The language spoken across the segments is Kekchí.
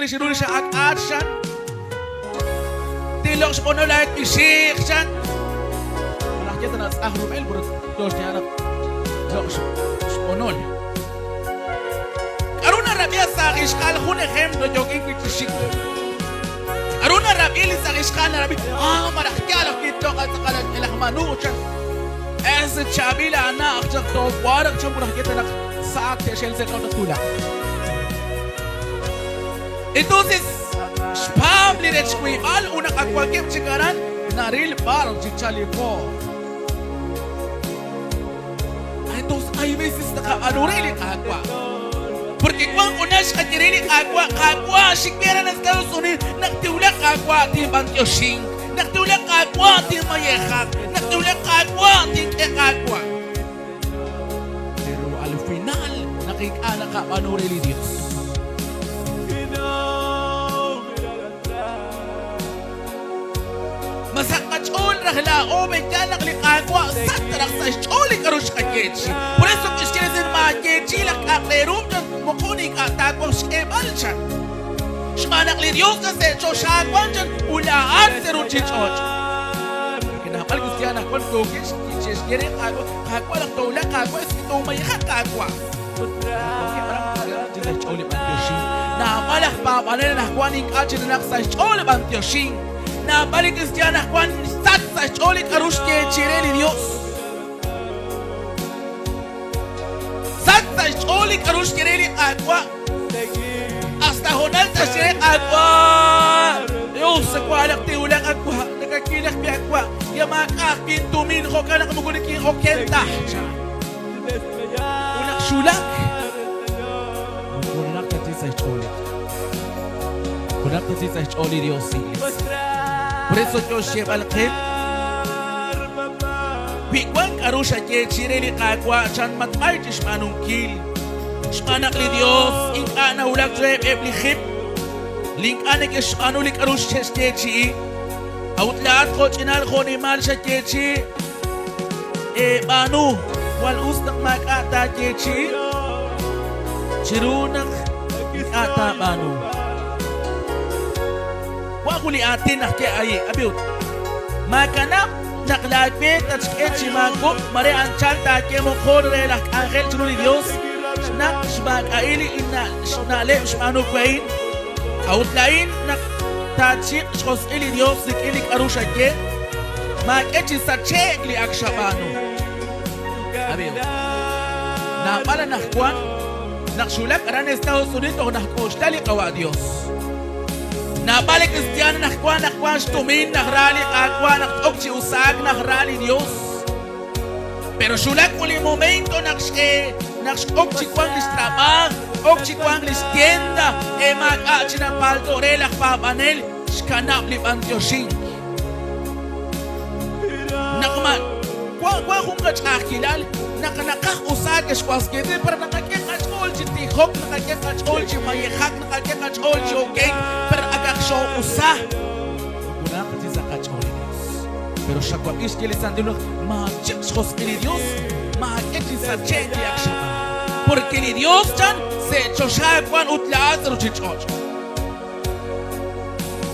rix ru li xa'ak'aach chan. Tinloq' xb'onol aawixij chan. Malaj ye tana tz'aj rub'el pero yo xye naq loq' xb'onol. K'aru narab'i a saaj ixqa'al jun ejemplo yookin wi' chi xik. K'aru narab'i li saaj ixqa'al narab'i ah malaj yaal ajwi' tloq' a tz'aqal laj Manu chan. Ese chaab'il aana'aj chaq toowarq chan malaj ye ta naq saak te'xel sa' naq twulaq. Entonces xpaab' li rech wiib'al ut naq ak wankeb' chik aran naril b'ar chi chal li po. Entonces hay veces naqab'aanu re li Qaawa'. Porque wank junaq xqaye re li Qaawa', Qaawa' xik we aran Estados Unidos, naq tiwulaq Qaawa' tinb'antioxink, naq tiwulaq Qaawa' tinmayejaq, naq tiwulaq Qaawa' tink'e Qaawa'. Pero al final naq ink'a' naqab'aanu re li Dios. Ma sa' qach'ool raj laa'o b'eyaal naq li Qaawa' sat raj sa' xch'ool li k'aru xqayeechi'i? Por eso kixye resil maayeechi'i laj k'a'aq re ru chan moqon ink'a' taawanq xk'eeb'al chan. Xb'aan naq li Dios chan sa' choxa wank chan ut laa'at sa' ruuchich'och'. Porque naab'al kristiaan anaqwan yookeb' xe'xye re Qaawa', Qaawa' naq toowulaq Qaawa' es que toomayejaq Qaawa'. Wankeb' aran chi sa' xch'ool li b'antioxink. Naab'al aj paab'anel anaqwan ink'a' chirenaq sa' xch'ool li b'antioxink. Naab'al li kristiaan anaqwan xsach sa' xch'ool li k'aru xyeechi'i re li Dios. Sach sa' xch'ool li k'aru xye re li Qaawa'. Hasta hoonal taxye re Qaawa', Dios, wa' naq tiwulaq awa', nakakilaq bi awa', ya maak'a' ajwi' intumin jo'kan naq moko nikin'oken ta. Ut naq xwulak, moko nanaq ta chik sa' xch'ool li Moko nanaq ta chik sa' xch'ool li Dios, Iglesia. Por eso yo xyeeb'al qe, wi wan k'aru xayeechi'i re li Qaawa' chan matb'ay chi xb'aanunkil, xb'aan naq li Dios ink'a' nawulak reheb' eb' li jip li ink'a' neke'xb'aanu li k'aru xe'xyeechi'i. A'ut laa'at jo'ch'inal jo'nimal xayeechi'i, Eeb'aanu, jwal us naq maak'a' taayeechi'i chiru naq ink'a' taab'aanu. Wan jun li aatin najye ayi, ab'i ut. Maakanab' naq laawe tatxk'e chi maakub', mare anchal taaye moqon re laj k'anjel chiru li Yos naq xmaak'a'il li xna'leb' xb'aanu we a'in. A'ut laa'in naq taachiq' xjosq'il li Yos rik'in li k'aru xaye, Maak'e chi sache'k li ak xab'aanu. Amigo, naab'al anaqwan naq xwulak aran Estados Unidos toj najk'oxla li Qawa' Dios. Naab'al li kristiaan anaqwan naq wank xtumin naj ra li Qaawa' naq t-ok chi usaak naj ra li Dios. Pero xwulak jun li momento naq x'e naq x'ok chi wank lix trab'aaj, ok chi wank lix tienda, e maak'a' chi napalto' re laj paab'anel xkanab' li b'antioxink. Naq ma wan wan jun qach'a'ajkilal naq naqaj usaak ex was qiitz'in, pero naqak'e qach'ool chi tijok, naqak'e qach'ool chi mayejak, naqak'e qach'ool chi okenk, pero akaq xoo'usa. Moko chi sa' qach'ool li Dios. Pero xawab'i xye li Santil Hu naq maachiq xjosq'il li Dios, maak'e chi sache'k li ak xab'aanu. Porque li Dios chan se' choxa wan ut laa'at sa' ruchich'och'.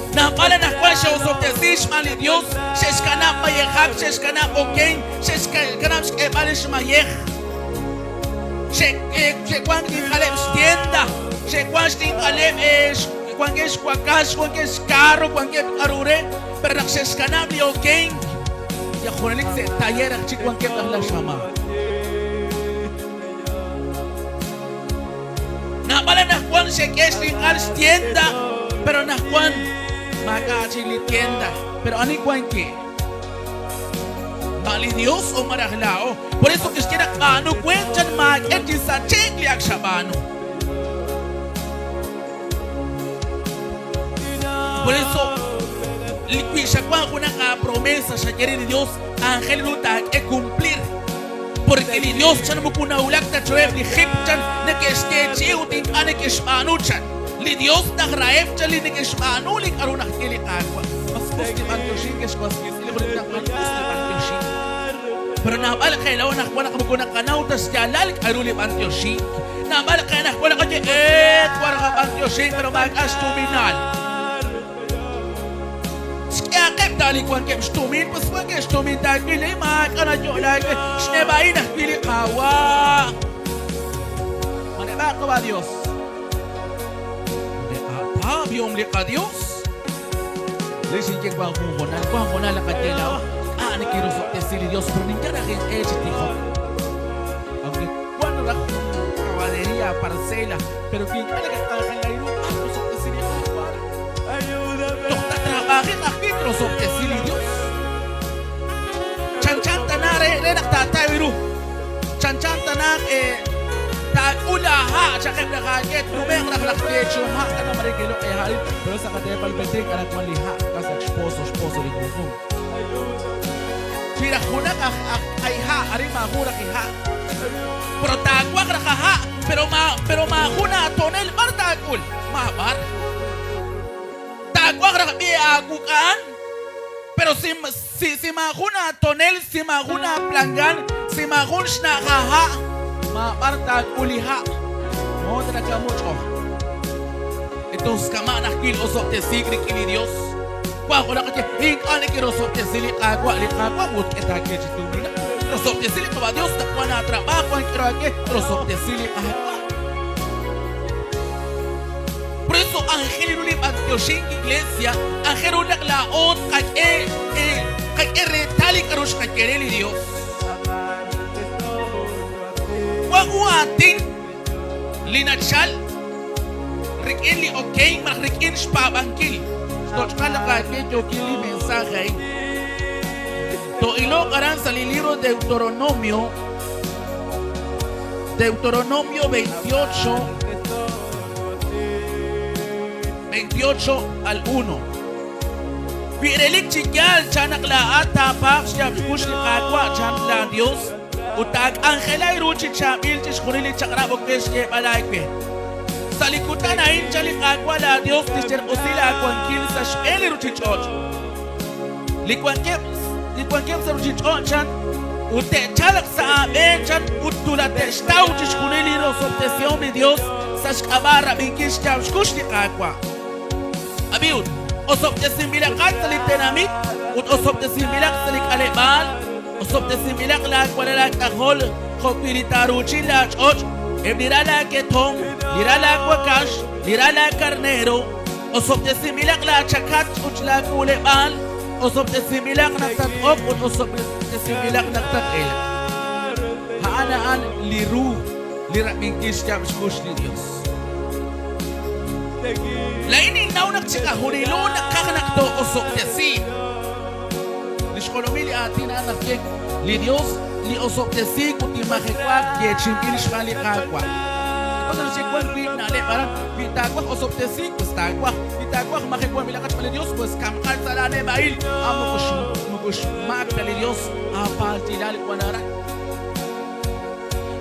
Naab'al anaqwan xe'osob'tesiik xb'aan li Yos, xe'xkanab' mayejak, xe'xkanab' okenk, xe'xkanab' xk'eeb'al li xmayej. Xe'wank xninqaleb' xtienda, xe'wank xninqaleb' wankeb' xwakax, wankeb' xkarro, wankeb' k'aru re, pero naq xe'xkanab' li okenk, yal junelik sa' taller aj chik wankeb' rajlal xamaan. Naab'al anaqwan xe'k'e xninqal xtienda, pero anaqwan maak'a' chik li tienda. Pero ani wank wi'? Ma li Dios o malaj laa'o? Por eso kixye naq b'aanu weent chan maak'e chi sache'k li ak xab'aanu. Por eso, li wi xawank junaq aapromesa xaye re li Dios, aajel ru taak'e cumplir. Porque li Dios chan moko nawulak ta chiruheb' li jip chan neke'xyeechi'i ut ink'a' neke'xb'aanu chan. Li Dios najraheb' chan li neke'xb'aanu li k'aru naxye li Qaawa'. Mas us li b'antioxink ex was wiitz'in, li junelik naq mas us li b'antioxink. Pero naab'al qe laa'o anaqwan naq moko naqanaw ta xyaalal k'a'ru li b'antioxink. Naab'al qe anaqwan naqaye, Ee, wan qab'antioxink, pero maak'a' xtuminal. Xk'ehaqeb' ta li wankeb' xtumin, pues wankeb' xtumin taawil, eh, maak'a' nayo'laak, eh, xneb'a'in ajwi' li Qaawa'. Ma neb'a' Qawa' Dios? Ma neb'a' ta b'ihom li qaDios? Li xinye wank jun hoonal, wank hoonal naqaye laa'o, k'a' neke'rosob'tesi li Dios, pero ninyal raj inq'e chi tijok. Aunque wan raj jun caballería parcela, pero wi ink'a' nakak'anjela ru, b'ar rosob'tesi li Qaawa'? Toj tatrab'ajiq ajwi' trosob'tesi li Dios. Chanchan tana re re naq taataw ru. Chanchan tana eh, taak'ul aaha' chaqeb' laj aaye tnume'q raj laj yeechi'om ha' kana mare keloq' eeha'il, pero sa' qateepal Petén aran wan li ha' kas ak xpozo xpozo li junjunq. Chi raj junaq aj aj k'ay ha' arin maajun raj i ha'. Pero taawaj raj a ha' pero ma pero maajun aatonel b'ar taak'ul? Maab'ar. Taawaj raj b'i aawuk'an pero si si si maajun aatonel, si maajun aaplangan, si maajun xna'aj aaha', maab'ar taak'ul li ha'. Mood nakamuch'oj. Entonces kama' ajwi' li osob'tesiik rik'in li Dios. Wank junaq naxye, Ink'a' neke'rosob'tesi li Qaawa', li Qaawa' moko tk'e ta aawe chi tuminal. Rosob'tesi li Qaawa' Dios naq wank aatrab'aaj, wank k'aru aawe, rosob'tesi li Qaawa'. Por eso aajel ru li b'antioxink, iglesia, aajel ru naq laa'o tqak'e eh, tqak'e reetal li k'aru xqaye re li Dios. Wank jun aatin li nachal rik'in li okenk malaj rik'in xpaab'ankil. Xtoch'b'al naq aawe yookil li mensaje a'in. To'iloq aran sa' li libro Deuteronomio, Deuteronomio 28, 28 al 1. Wi relik chi yaal chan naq laa'at taapaab' xyaab' xkux li Qaawa' chan laa Dios ut taak'anjela ru chi chaab'il chixjunil li chaq'rab' ok re xyeeb'al aawe. Sa' li kutan a'in chan li Qaawa' laa Dios tixterq'usi laawankil sa' xb'een li ruuchich'och'. Li wankeb' li wankeb' sa' ruuchich'och' chan ut te'chalq sa' aab'een chan ut tulate'xtaw chixjunil li rosob'tesihom li Dios sa' xk'ab'a' rab'inkil xyaab' xkux li Qaawa'. Ab'i ut, osob'tesinb'ilaqat sa' li tenamit ut osob'tesinb'ilaq sa' li k'aleb'aal, osob'tesinb'ilaq laawalal aak'ajol jo'wi' li taaruuchin laach'och', eb' li ral aaketomq, li ral aawakax, li ral aakarneero, osob'tesinb'ilaq laachakach ut laak'uuleb'aal, osob'tesinb'ilaq naq tat-ok ut osob'tesinb'ilaq naq tat-elq. A'an a'an li ru li rab'inkil xyaab' xkux li Dios. Laa'in ninnaw naq chiqajunilo naqaj naq too'osob'tesiiq. Li xjolomil li aatin a'an naq ye li Dios li osob'tesiik ut li majewaak yeechi'inb'il xb'aan li Qaawa'. Entonces naxye wan wiib' na'leb' aran, wi taawaj osob'tesiik, pues taawaj, wi taawaj majewanb'ilaqat xb'aan li Dios, pues kamqat sa' laa neb'a'il. A moko moko xmaak ta li Dios aapaaltilal wan aran.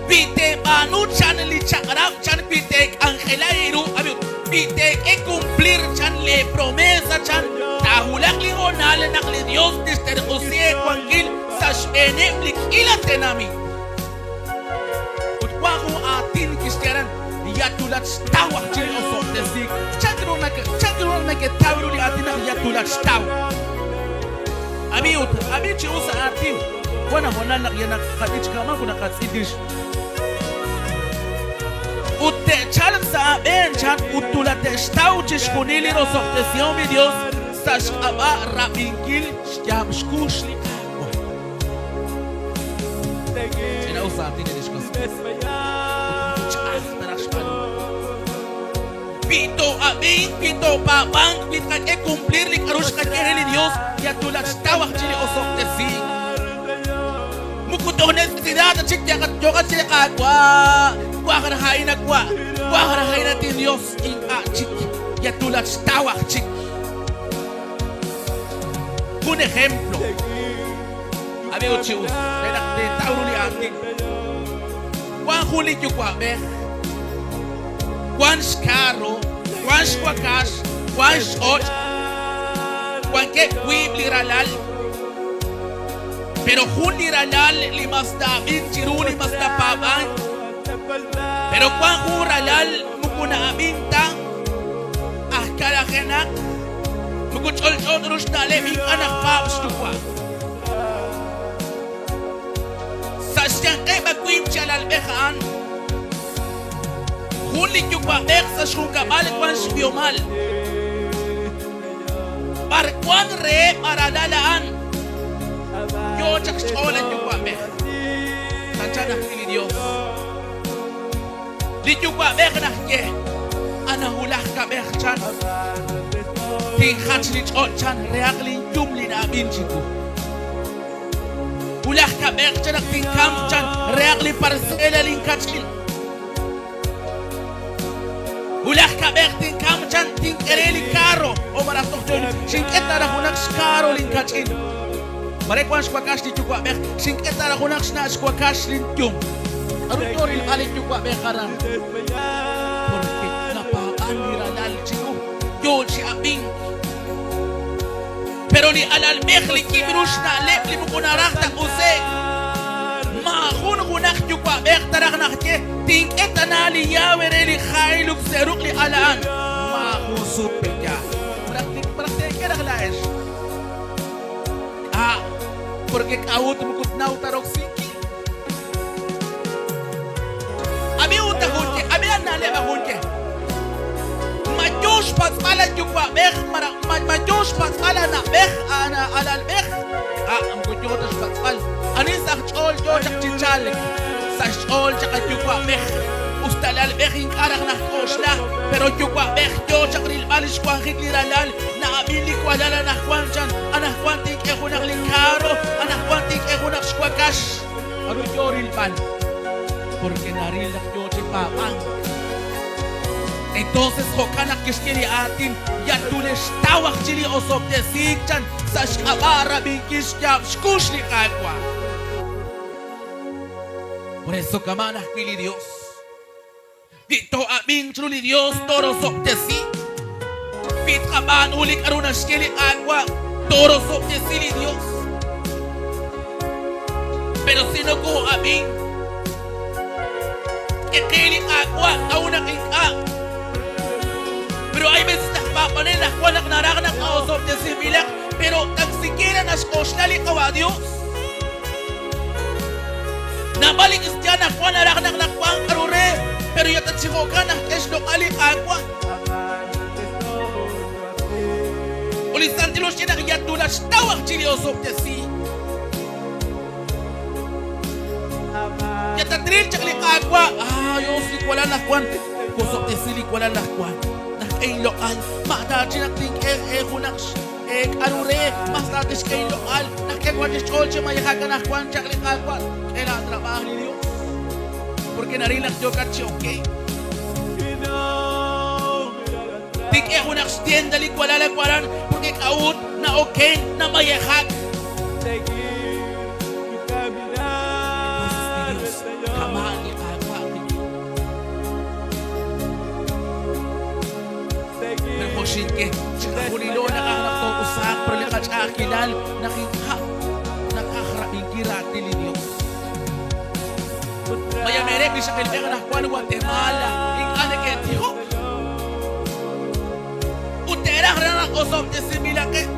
Wi teeb'aanu chan li chaq'rab' chan wi teek'anjela eeru, ab'i ut, wi teek'e cumplir chan lee promesa chan, taawulaq li hoonal naq li Dios tixterq'usi eewankil sa' xb'eeneb' li k'iila tenamit. Ut wan jun aatin kixye aran, Yatulatxtaw aj chi li osob'tesiik. Chan ru naq chan ru naq neketaw ru li aatin naq yatulatxtaw? Ab'i ut, ab'i chi us a aatin. Wan a hoonal naq yal naqab'i chi kama ut naqatz'il rix. Ut te'chalq sa' aab'een chan ut tulate'xtaw chixjunil li rosob'tesihom li Dios sa' xk'ab'a' rab'inkil xyaab' xkux li Qaawa'. Ch'ina-us aatin li was. Ut moko ch'a'aj ta raj xb'aanunkil. Wi too'ab'inq, wi toopaab'anq, wi tqak'e cumplir li k'aru xqaye re li Dios, yatulatxtaw aj chi li osob'tesiik. Moko toj necesidad ta chik yooqat chi li Qaawa', waj raj a'in awa', waj raj a'in at inDios, ink'a' chik, yatulatxtaw aj chik. Jun ejemplo, ab'i ut chi us, re naq teetaw ru li aatin. Wan jun li yuwa'b'ej, wan xkarro, wan xwakax, wan xch'och', wankeb' wiib' li ralal. Pero jun li ralal li mas na'ab'ink chiru li mas napaab'ank. Pero wank jun ralal moko na'ab'ink ta, aj kalajenaq, moko ch'olch'o ta ru xna'leb' ink'a' najpaab' xyuwa'. Sa' xyanqeb' a wiib' chi alalb'ej a'an, jun li yuwa'b'ej sa' xjunkab'al wank xb'ihomal. B'ar wank reheb' a ralal a'an, yoo chaq xch'ool a yuwa'b'ej. Chanchan ajwi' li Dios. Li yuwa'b'ej naxye, Anahulaj kab'ej chan, tinjach li ch'och' chan rehaq linyum li na'ab'in chiwu. Wulaj kab'ej chan naq tinkamq chan rehaq li parcela linkach'in. Wulaj kab'ej tinkamq chan tink'e re li carro o malaj toj yo xink'e ta raj junaq xcarro linkach'in. Mare wank xwakax li yuwa'b'ej, xink'e ta raj junaq xna' xwakax linyum. K'aru yo rilb'al li yuwa'b'ej aran? Porque napaab'an li ralal chiru, yo chi ab'ink. Pero li alalb'ej li yib' ru xna'leb' li moko naraj ta q'use'k, maajun junaq yuwa'b'ej taraj naxye, Tink'e tana li llave re li Hilux sa' ruq' li al a'an. Maajun sut pe'yaal. Malaj teek'e raj laa'ex. K'a', porque k'a'ut moko tnaw ta roksinkil. Ab'i ut ajun ye, ab'i a na'leb' ajun ye. Ma yo xpatz'b'al a yuwa'b'ej malaj ma yo xpatz'b'al a na'b'ej a alalb'ej? K'a', moko yo ta xpatz'b'al. Ani sa' xch'ool yo chaq chi chalk? Sa' xch'ool chaq a yuwa'b'ej. Us ta alalb'ej ink'a' raj najk'oxla, pero yuwa'b'ej yo chaq rilb'al xwanjik li ralal, na'ab'in li walal anajwan chan, anajwan tink'e junaq li carro, anajwan tink'e junaq xwakax. K'aru yo rilb'al? Porque naril naq yo chi paab'ank. Entonces jo'kan naq kixye li aatin, Yatulextaw aj chi li osob'tesiik chan sa' xk'ab'a' rab'inkil xyaab' xkux li Qaawa'. Por eso kama'an ajwi' li Dios. Wi too'ab'inq chiru li Dios, toorosob'tesi. Wi tqab'aanu li k'aru naxye li Qaawa', toorosob'tesi li Dios. Pero si nokoo'ab'ink, k'e li Qaawa' k'a'ut naq ink'a'. Pero hay veces laj paab'anel laj Juan naq naraj naq osob'tesinb'ilaq, pero tan siquiera naxk'oxla li Qawa' Dios. Naab'al li kristiaan aj Juan naraj naq laj Juan k'aru re, pero yal ta chi jo'kan najk'e xloq'al li Qaawa'. Ut li Santil Hu xye naq yatulaxtaw aj chi li osob'tesiik. Yatatril chaq li Qaawa'. Ah, Dios, li walal laj Juan. Wosob'tesi li walal laj Juan. Najk'e inloq'al. Ma taachi naq tink'e junaq k'aru re, mas taatixk'e inloq'al. Naq k'e wan xch'ool chi mayejak anaqwan chaq li Qaawa'. K'e laatrab'aaj li Dios. Porque naril naq yookat chi ok. Tink'e junaq xtienda li walal awaran porque k'a'ut na'oken namayejak. Entonces li Dios kama' li Qaawa' qik'in. Pero jo' xinye, chiqajunilo naqaj naq too'usaaq pero li qach'a'ajkilal naq ink'a' naqaj rab'inkil raatin li Dios. Mayamereb' li xaqilb'ej anaqwan Guatemala ink'a' neke'tijok ut te'raj raj naq osob'tesinb'ilaqeb'.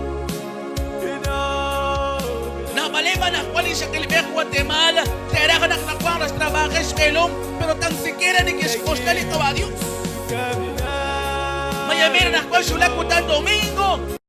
Naab'aleb' anaqwan li xaqilb'ej Guatemala te'raj naq naqwanq laj trabajej xb'eelom, pero tan siquiera neke'xk'oxla li Qawa' Dios. Mayamir anaqwan xwulak kutan domingo.